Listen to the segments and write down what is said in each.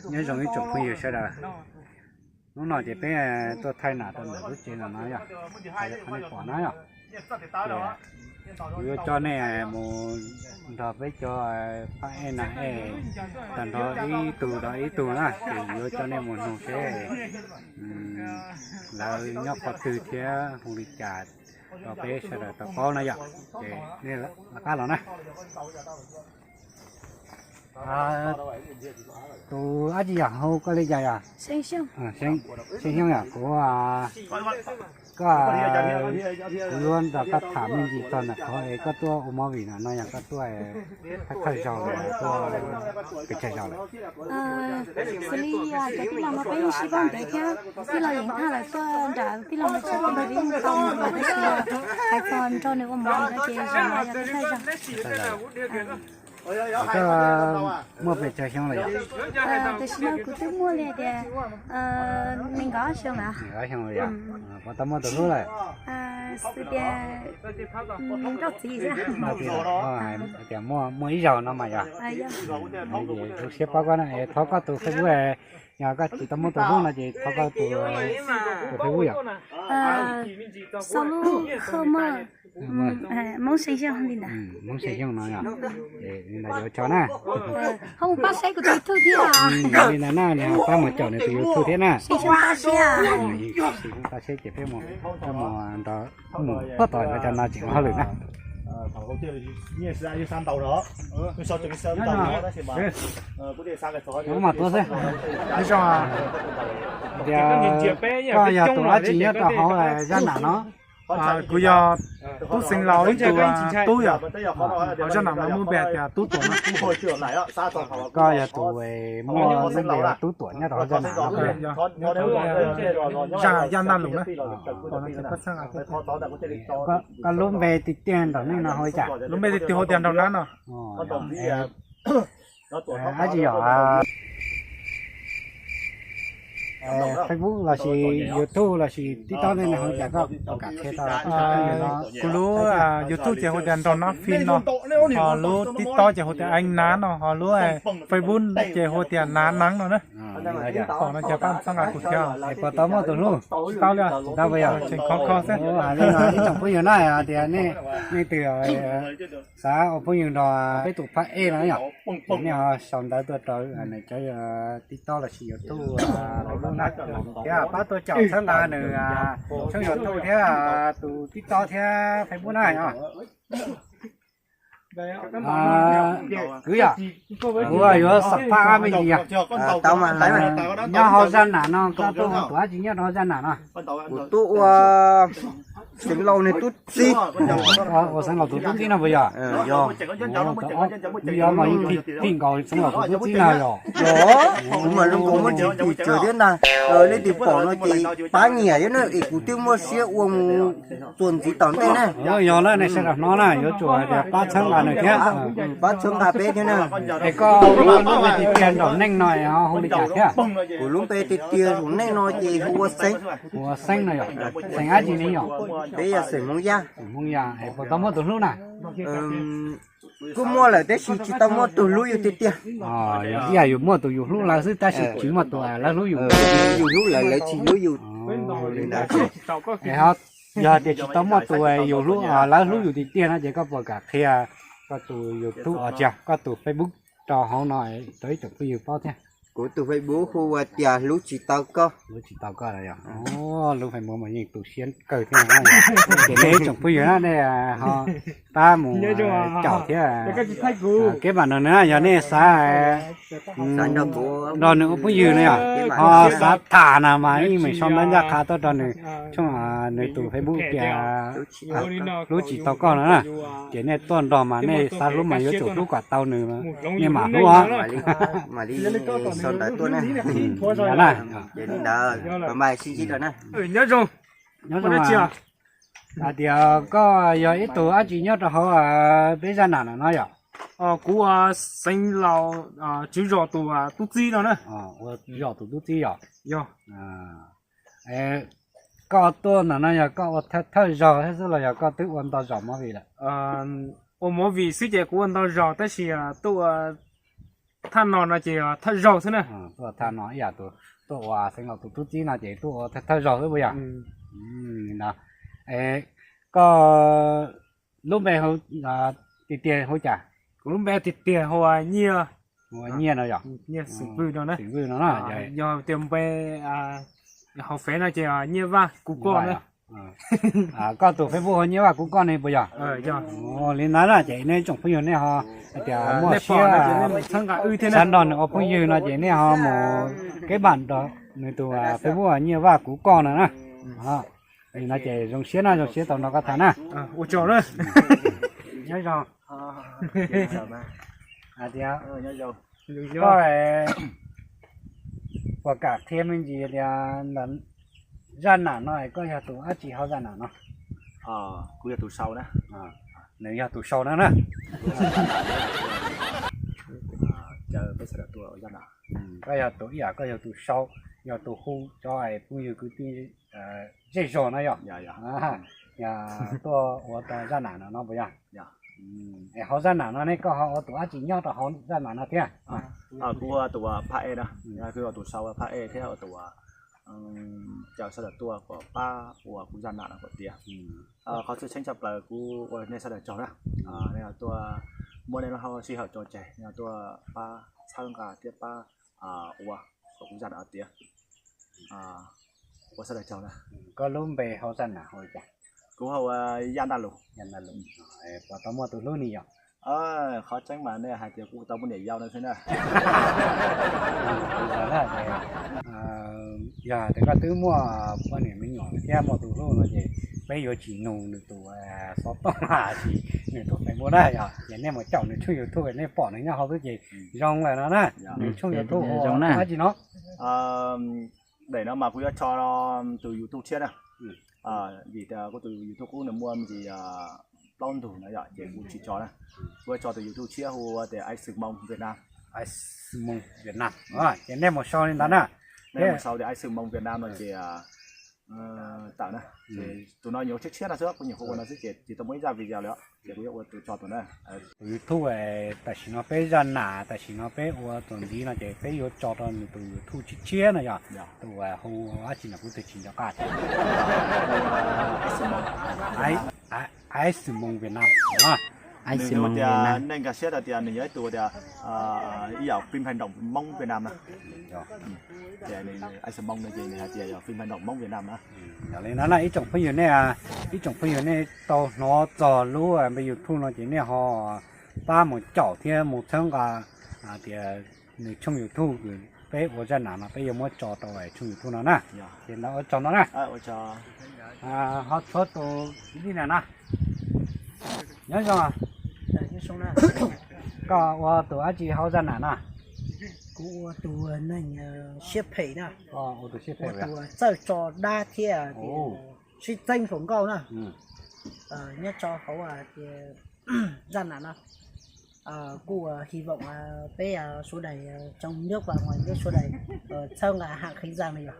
Nyob zoo ib tsoom phooj ywg sawv daws, hnub no ces peb tuaj thaij nam rau ntawm lub tsev no no yog, qhov nej pom na yog, kuv yuav coj nej mus nrog peb cov phab ej nam ej tag nrho ib tug rau ib tug na, ces yuav coj nej mus nug seb lawv nyob qhov twg thiab hu li cas rau peb sawv daws tau paub na yom. Ces nej lawv qab los na. Tus dab tsi yog, hu koj li cas yog? Xeeb Xyooj yog, kuv, koj, kuv yuav nrog koj tham me ntsis txog ntawm qhov es koj tuaj ua movie no no yog koj tuaj thawj zaug los tuaj pes tsawg zaug lawm? Xws li cov tij laug no peb yeej sib paub ntev thiab, tij laug Yeev Thaj lawv tuaj nram tij laug no tsev ces peb yeej tau mus, tab sis hais txog nrog nws ua movie no ces zaum no yog thawj zaug. Koj muaj pes tsawg xyoo lawm yom? Tam sim no kuv twb muaj li tias nees nkaum ob xyoo lawm. Nees nkaum ob xyoo lawm yom? Puas tau muaj tus hlub lawm? Xws tias nrauj txiv xwb. Tias muaj ib zaug no mas yog. Kuv siab paub koj na, thov koj tus Facebook, yog koj tsis tau muaj tus hlub no ces thov koj tus, tus Facebook yom. Sau lub kho maj Hmoob Xeeb Xyooj li ntawd. Hmoob Xeeb Xyooj no yog. Li ntawd yuav tso na. Ho mus pab saib kuv tus YouTube thiab. Li ntawd na, nws ho pab mus caum nws tus YouTube thiab na. Xeeb Xyooj pab saib. Xeeb Xyooj pab saib ces peb mus, peb mus nrog, mus pab tau nrog cov no tseem ua hauj lwm na. Nyob mas tuaj xwb. Tias koj yog tus dab tsi nyob rau hauv zaj nam no? Kuv yog Tub Xeev Laus ib tug tub yom. Hauv zaj nam no muaj npe hais tias Tub Tuam no. Koj yog tus muaj lub npe ua Tub Tuam nyob rau hauv zaj nam no. Zaj Yaj Ntaj Lus na. Koj lub npe tiag tiag nraum neej no hu li cas? Lub npe tiag tiag hu tias Nraug Nab no. Dab tsi yom? Facebook lossis YouTube lossis TikTok nej hu li cas koj puas kam qhia tau? Kuv lub YouTube ces hu tias Nraug Nab Fim no, ho lub TikTok ces hu tias Eeb Nab no, ho lub Facebook ces hu tias Nav Neeb no na. Pom no ces pab txhawb nqa kuv thiab. Puas tau muaj tus hlub? Tsis tau li, tsis tau puas yog? Tseem khov kho xwb. Ib tsoom phooj ywg na, tias nej twg xav ua phooj ywg nrog peb tus phab ej no yom, ces nej ho sau ntawv tuaj rau nws cov TikTok lossis YouTube, Facebook na, thiab pab tuaj caum txhawb nqa nws tshooj YouTube thiab tus TikTok thiab Facebook na yom. Kwv yom, kuv yuav xam phaj me ntsis yom. Nyob hauv zaj nam no koj tuaj ua tus dab tsi nyob rau hauv zaj nam no? Kuv tuaj ua Xeev Laus nws tub txib. Ua Xeev Laus tus tub txib no puas yog? Yog, yog mas yeej phim nkaus Xeev Laus tus tub txib na yog. Kuv mas zoo nkaus muaj ntsis pim tsawg thiab ntag. Leej twg pom no ces pab nyiam thiab na, es kuv twb muaj siab ua mus txuas ntxiv tom ntej na. Yog na, nej sawv daws hnov na, yuav tsum hais tias pab txhawb nqa nws thiab, pab txhawb nqa peb thiab na. Es koj lub npe tiag tiag nraum neej no ho hu li cas thiab? Kuv lub npe tiag tiag nraum neej no ces hu ua Xeeb. Hu ua Xeeb no yog. Xeem dab tsi ne yog? Peb yog xeem Hmoob Yaj. Xeem Hmoob Yaj, es puas tau muaj tus hlub na? Kuj muaj lawm tab sis tsis tau muaj tus hlub yus tiag tiag. Ib yam yus muaj tus yus hlub lawv xwb tab sis tsis muaj tus lawv hlub yus. Yus hlub lawv, lawv tsis hlub yus. Yog tias tsis tau muaj tus yus hlub, lawv hlub yus tiag tiag no ces koj puas kam qhia koj tus YouTube, koj tus Facebook rau hauv no rau ib tsoom phooj ywg paub thiab? Kuv tus Facebook hu ua tias Hlub Tsis Tau Koj. Hlub Tsis Tau Koj yog. Lub Facebook mas yeej tu siab kawg thiab no. Ces nej ib tsoom phooj ywg na, nej ho pab mus caum thiab. Kev mam no na, yog nej xav nrog nws ua phooj ywg na yog, ho xav tham na mas yeej meem sau ntawv ncaj qha tuaj rau nws, nws tus Facebook tias Hlub Tsis Tau Koj no na. Ces nej tuaj nrog mas nej xav hlub mas yuav tsum hlub kom tau nws, nej mam hlub os. Mam li sau ntawv tuaj na. Ces li ntawd, bye bye, sib ntsib dua na. Nyob zoo. Hais tias koj yog ib tug dab tsi nyob rau hauv peb zaj nam no yom? Kuv ua Xeev Laus tswv zos tus tub txib no na. Ua tswv zos tus tub txib yom? Yog. Koj tuaj ntawm no yog koj ua thawj zaug thiab xwb los yog koj twb ua ntau zaus movie lawm? Ua movie xwb ces kuv ua ntau zaus tab sis tuaj ua Thaj no no ces thaj zaug xwb na. Tuaj thaj no ib yam tus tuaj ua xeev laus tus tub txib no ces tuaj ua thaj zaug xwb puas yog? No, koj lub npe tiag tiag hu cas? Kuv lub npe tiag tiag hu Nyiaj. Hu Nyiaj no yog? Nyiaj Xeem Vwj no na. Xeem Vwj no na. Yog tias npe hauv fev no ces Nyiaj Vaj Kuv Koj na. Koj tus Facebook hu Nyiaj Vaj Kuv Koj ne puas yog? Li ntawd na ces nej tsoom phooj ywg nej ho hais tias muaj siab txhawb nqa wb thiab, xav nrog nws ua phooj ywg no ces nej ho mus keb npam nrog nws tus Facebook Nyiaj Vaj Kuv Koj no na. Li no ces zoo siab na, zoo siab tau nrog koj tham na. Ua tsaug na. Nyob zoo. Hais tias koj puas kam qhia me ntsis tias zaj nam no koj yog tus dab tsi hauv zaj nam no? Kuv yog tus sau na. Nws yog tus sau na na. Koj yog tus ib yam, koj yog tus sau, yog tus hu cov phooj ywg kwv tij zej zog na yog, yog tuaj ua tau zaj nam no no puas yog? Es hauv zaj nam no ne koj ho ua tus dab tsi nyob rau hauv zaj nam no thiab? Kuv ua tus phaj ej na, kuv ua tus sau phaj ej thiab ua tus caw sawv daws tuaj kom pab ua kuv zaj nam no kom tiav. Qhov txhua txheej tshaj plaws kuv ua nej sawv daws tsaug na. Nej tuaj muab nej lub sij hawm tso tseg, nej tuaj pab txhawb nqa thiab pab ua kom kuv zaj nam no tiav. Ua sawv daws tsaug na. Koj lub npe hauv zaj nam hu li cas? Kuv hu ua Yaj Ntaj Lus. Yaj Ntaj Lus. Puas tau muaj tus hlub ni yom? Qhov tseeb mas nej hais tias kuv tau muaj niam yau no xwb na. Yog tias koj twb muaj poj niam me nyuam thiab muaj tus hlub no ces peb yuav tsis nug nws tus xov tooj los sis nws tus Facebook na yog, ces nej mus caum nws tshooj YouTube nej pom nws nyob hauv xwb ces zoo lawm no na. Nws tshooj YouTube zoo na. Dab tsi no? Daim no mas kuv yuav tso tus YouTube tshiab na. Vim tias kuv tus YouTube qub nws muaj me ntsis plaub ntug no yom, ces kuv tsis tso na. Kuv yuav tso tus YouTube tshiab hu tias Ais Xwm Moos Vietnam. Ais Xwm Moos Vietnam. Ces nej mus sau li ntawd na. Nej mus sau tias Ais Xwm Moos Vietnam no ces tawm na. Tus no nyuam tshiab tshiab no xwb, kuv nyuam qhuav ua no xwb ces tsis tau muaj ib zaj video li os, ces kuv yuav ua tus tso tus na. Tus YouTube tam sim no peb zaj nam tam sim no peb ua txuas ntxiv no ces peb yuav tso rau nws tus YouTube tshiab tshiab no yog tus hu dab tsi no kuv twb tsis nco qab. Ais Xwm Moos Vietnam. Ais Xwm Moos Vietnam. Nej nkag siab tias nws yog ib tug tias ib yam phim hais nraum Hmoob Vietnam na. Ais Xwm Moos no ces nws hais tias yog phim hais nraum Hmoob Vietnam na. Yog li no na ib tsoom phooj ywg nej, ib tsoom phooj ywg nej tau hnov txog lub npe YouTube no ces nej ho pab mus caum thiab mus txhawb nqa tias nws tshooj YouTube, peb ua zaj nam no peb yuav muab tso rau tshooj YouTube no na. Ces ntawd ua tsaug no na. Ho tshuav tus li na na. Nyob zoo. Koj ua tus dab tsi hauv zaj nam na? Kuv ua tus neeg siab phem na. Ua tus siab phem, ua tus txawj tso dab thiab sib txeeb hluas nkauj na. Nyob rau hauv tias zaj nam no kuj hy vọng peb sawv daws trong nước và ngoài nước sawv daws txhawb nqa hab kheev zaj no yog,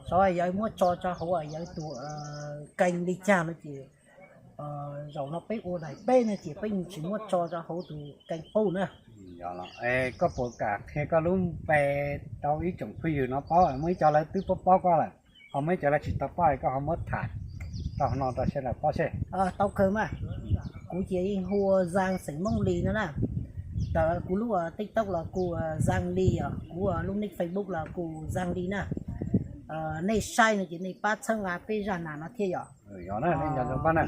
sawv daws yog muab tso rau hauv yog tus kênh li cas no ces zaum no peb ua daim peb no ces peb yeej tsis muab tso rau hauv tus kênh qub na. Koj puas kam qhia koj lub npe rau ib tsoom phooj ywg no paub, muaj ib co lawv twb paub paub koj lawm, ho muaj ib co lawv tsis tau paub koj ho muab tham rau no rau sawv daws paub seb. Tau kawg mas, kuv ces yeej hu ua Zang xeem Mooj Lis no na. Ntawm kuv lub TikTok los kuj Zang Lis os, kuv lub nick Facebook los kuj Zang Lis na. Nej saib no ces nej pab txhawb nqa peb zaj nam no thiab yom.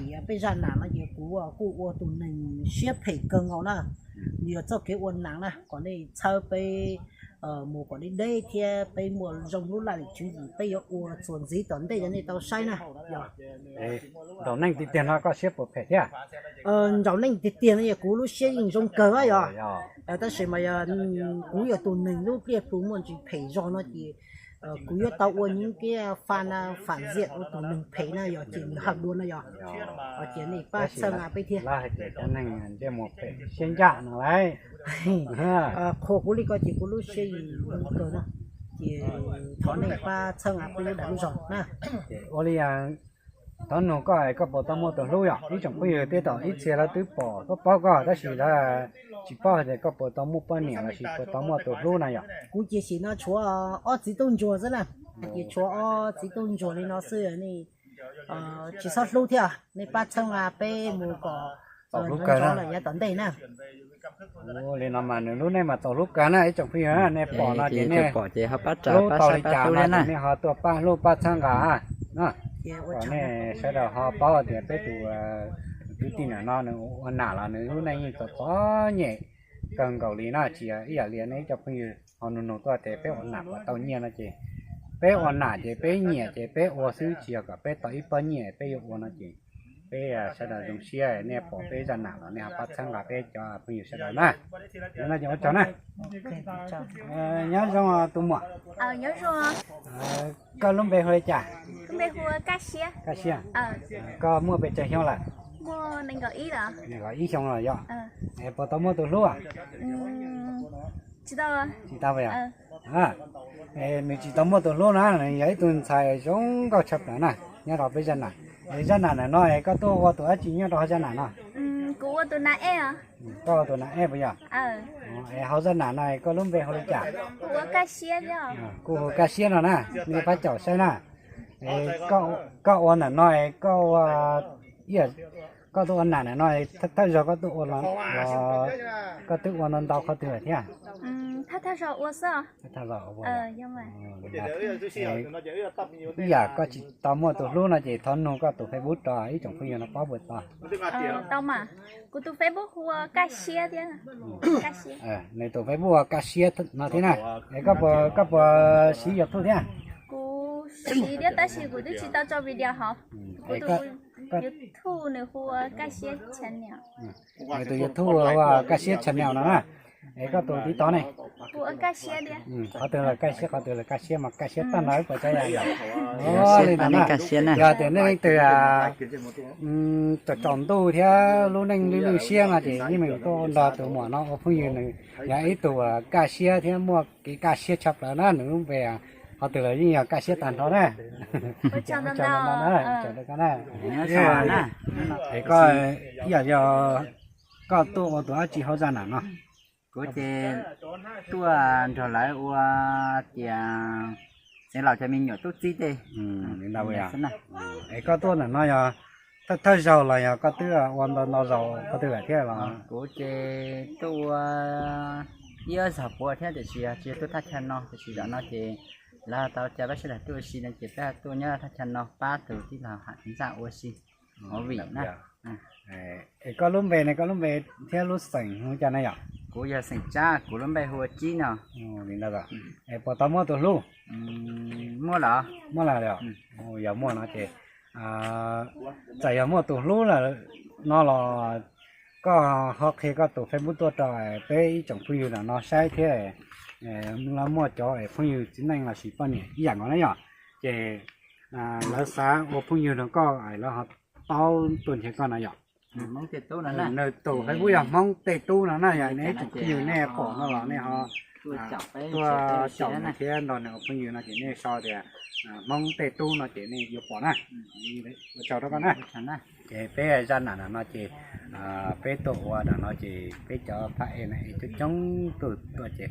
Vim peb zaj nam no ces kuv kuj ua tus neeg siab phem kawg nkaus na. Nws yog txoj kev ua nam na, kom nej txhawb peb mus kom deb deb thiab peb muaj zoo lub laj lim tswv yim peb yuav ua txuas ntxiv tom ntej rau nej tau saib na. Nraum neej tiag tiag no koj siab puas phem thiab? Nraum neej tiag tiag no yog kuv lub siab yeej zoo kawg yog, tab sis mas yog kuv yog tus neeg lub pliaj plhu muaj ntsis phem zog no ces kuv yuav tau ua những cái fan phản diện ua tus neeg phem na yog, ces nws hawm dua na yog. Ces nej pab txhawb nqa peb thiab. Cov neeg ntsej muag phem siab ncaj no lauj. Qhuas kuv li ko ces kuv lub siab yeej zoo kawg na. Ces thov nej pab txhawb nqa peb lub dag lub zog na. Ua li, Thov nug koj, koj puas tau muaj tus hlub yom? Ib tsoom phooj ywg tej tom ib txhia lawv twb pom koj paub koj tab sis lawv tsis paub hais tias koj puas tau muaj poj niam los sis puas tau muaj tus hlub na yom. Kuv cia sim no tshuav ob txiv tub ntsuag xwb na, ces tshuav ob txiv tub ntsuag li no xwb, nej tsis txhob hlub thiab, nej pab txhawb nqa peb mus kom txaus hlub kawg na, yav tom ntej na. Li no mas nws hlub nej mas txaus hlub kawg na ib tsoom phooj ywg, nej pom no ces nej pom ces ho pab tsa hlub pab tau saib li pab cas hlub no thiab na, ces nej ho tuaj pab hlub pab txhawb nqa na. Kom nej sawv daws ho paub tias peb tus kwv tij nam no nws ua nam los nws lub neej yeej txom txom nyem kawg nkaus li na, tsis yog ib yam li nej ib co phooj ywg ho nug nug tuaj tias peb ua nam puas tau nyiaj no ces peb ua nam ces peb nyiam ces peb ua xwb, tsis yog kom peb tau ib pob nyiaj peb yuav ua no ces peb sawv daws zoo siab nej pom peb zaj nam los nej ho pab txhawb nqa peb cov phooj ywg sawv daws na. Yog no ces ua tsaug na. Nyob zoo tus muam. Koj lub npe hu li cas? Kaj Siab. Koj muaj pes tsawg xyoo lawm? Nees nkaum ib xyoo los yog. Puas tau muaj tus hlub? Tsis tau. Nws tsis tau muaj tus hlub na, nws yog ib tug ntxhais zoo nkauj tshaj plaws na, nyob rau peb zaj nam. Es zaj nam ntawm no es koj tuaj ua tus dab tsi nyob rau hauv zaj nam no? Koj ua tus nam ej puas yog? Es hauv zaj nam no es koj lub npe hu li cas? Kuj hu Kaj Siab no na, nej pab caum saib na. Koj ua ntawm no es koj ua, koj tuaj ua nam ntawm no, thawj zaug koj tuaj ua los koj twb ua ntau ntau qhov twg lawm thiab? Ib yam koj tsis tau muaj tus hlub no ces thov nug koj tus Facebook rau ib tsoom phooj ywg no paub puas tau? Kuv tus Facebook hu ua Kaj Siab thiab. Nws tus Facebook ua Kaj Siab no thiab na. Es koj puas siv YouTube thiab? Kuv siv thiab tab sis kuv twb tsis tau tso video hauv. Kuv tus YouTube nws hu ua Kaj Siab channel. Nws tus YouTube hu ua Kaj Siab channel no na. Es koj tus TikTok ne? Qhov twg lawm Kaj Siab, qhov twg lawm Kaj Siab mas Kaj Siab tag nrho puas tsav yam yom. Yog tias nej leej twg tsaus tsaus ntuj thiab lub neej lwj lwj siab no ces yeej meem tuaj nrog tus muam no ua phooj ywg, nws yog ib tug kaj siab thiab muaj kev kaj siab tshaj plaws na, nws lub npe qhov twg los yeej yog kaj siab tag nrho na. Es koj ib yam yog koj tuaj ua tus dab tsi hauv zaj nam no? Kuv ces tuaj nrog lawv ua tias xeev laus cov me nyuam tub txib tej. Es koj tuaj nam no yog thawj zaug los yog koj twb ua ntau ntau zaus qhov twg lawm thiab los? Kuv ces tuaj ua ib ob zaug puav thiab tiam sis yog tsis yog tuaj thaj chaw no tiam sis zaum no ces lawv tau cov pab sawv daws tuaj ua si no ces peb tuaj nyob thaj chaw no pab tus tij laug Ham Txiv Ntxawm ua si movie na. Es koj lub npe ne, koj lub npe thiab lub xeem hu cas na yom? Kuv yog xeem Tsab, kuv lub npe hu ua Tsib no. Li ntawd, es puas tau muaj tus hlub? Muaj lawm. Muaj lawm os. Yog muaj no ces txawm yog muaj tus hlub lawm no los koj ho qhia koj tus Facebook tuaj rau peb ib tsoom phooj ywg no saib thiab, lawv muaj cov phooj ywg txiv neej los sis poj niam ib yam nkaus na yom, ces lawv xav ua phooj ywg rau koj lawv ho paub tuaj nrhiav koj no yom. Nws tus Facebook yog Hmoob Tej Tub no na, yog nej ib tsoom phooj ywg nej pom no los nej ho tuaj caum nws thiab nrog nws ua phooj ywg no ces nej sau tias Hmoob Tej Tub no ces nej yuav pom na. Ua tsaug rau koj na. Ces peb zaj nam no ces peb tuaj ua nam no ces peb cov phab ej no es coob coob tug tuaj ces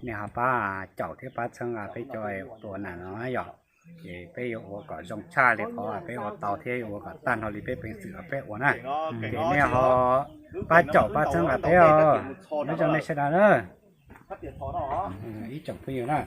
nej ho pab caum thiab pab txhawb nqa peb cov tuaj ua nam no na yom. Ces peb yuav ua kom zoo tshaj li qhov peb ua tau thiab yuav ua kom tag nrho li peb peev xwm peb ua na. Ces nej ho pab caum pab txhawb nqa peb os. Nyob zoo nej sawv daws na. Ib tsoom phooj ywg na,